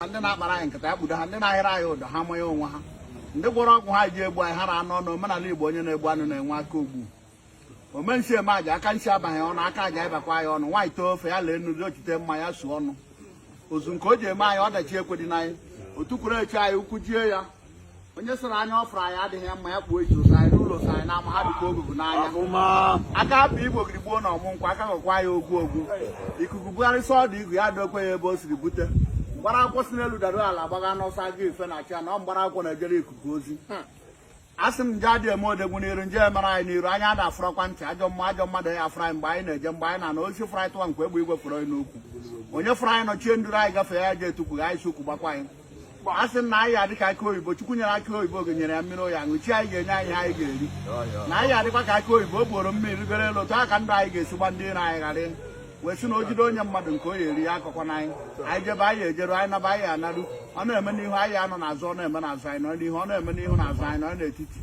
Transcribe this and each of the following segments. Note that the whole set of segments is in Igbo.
Ndị na-akpara anyị nkata ya kpudo ha, ndị na-ahịrị anyị ụdọ ha manye onwe ha, ndị gwọrọ ọgwụ ha ji egbu anyị ha na-anụ ọnụ. Omenala Igbo, onye na-egbu anụ na-enwe aka ogbu. Omensi eme aja, aka nsi abaghị ọnụ, aka aja ịbakwa ya ọnụ. Nwaanyị tee ofe ya lee nnu ochite mma ya suo ọnụ ozu nke o ji eme anyị ọdachi ekwedị n'anyị otukwuru echi anyị ukwu jie ya. Onye sịrị anya ọ fụrụ anyị adịghị ya mma, ya kpuo isi ụsọ anyị n'ụlọ, ụsọ anyị n'ama, ha dịka ogugu n'anya. Aka hapụ igbo ogiri gbuo na ọmụ nkwụ, aka gọkwa ya ogwu ogwu. Ikuku bugharịsị ọdụ igu ya dokwe ya ebe o siri bute. Mgbara akwụkwọ si n'elu dara ala gbaga n'ọsọ agụ ife na achị ya na ọ mgbara akwụkwọ na-ejere ikuku ozi. A sị m nje adị eme odegwu n'iru, nje emere anyị n'iru, anya ada afụrọkwa ntị. Ajọ mmụọ, ajọ mmadụ ya afụrụ anyị mgbe anyị na-eje, mgbe anyị na-ana osisi fụrụ anyị tụwa nkwa egbe igwe fụrụ anyị n'ukwu. Onye fụrụ anyị nọchie nduru anyị gafee ya ji etukwu anyị si ukwu gbakwa anyị. A sị na anyị adị ka akị oyibo. Chukwu nyere akị oyibo oge nyere ya mmiri oyi aṅụ. Chi anyị ga-enye anyị ihe anyị ga-eri na anyị adịkwa ka akị oyibo o buoro mmiri rigoro elu. Otu aka ndụ anyị ga-esi gba ndị iro anyị ghara wee sị na o jide onye mmadụ nke o ya eri ya akọkwa na anyị. Anyị jebe anyị ejeru, anyị naba anyị anaru. Ọ na-eme n'ihu anyị anọ n'azụ, ọ na-eme n'azụ anyị nọ n'ihu, ọ na-eme n'ihu n'azụ anyị nọ n'etiti.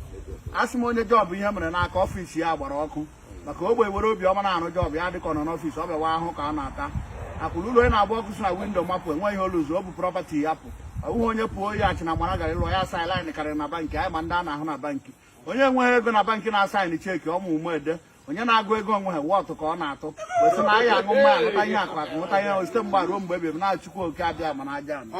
A sị m onye job ihe mere n'aka office ya gbara ọkụ maka ogbe were obiọma na-arụ job ya dịka ọ nọ n'office, ọ bịawa ahụ ka a na-ata akwụrụ ụlọ. Onye na-agba ọkụ si na window mapụ, enweghị ihe oluzu o bụ property ya pụ. Ọ bụghị onye pụọ oyi achị na mara gara ịlụ ya sideline karịrị na bankị anyị ma ndị a na-ahụ na bankị. Onye enweghị ego na bankị na-asign cheque ọmụ ụmụ ede. Onye na-agụ ego onwe ha wọtụ ka ọ na-atụ wesị na anyị aṅụ mmanya aṅụta ihe akụ akụ ṅụta ihe site mgbe ruo mgbe ebibi na Chukwu oke abịa ma na aja anụ.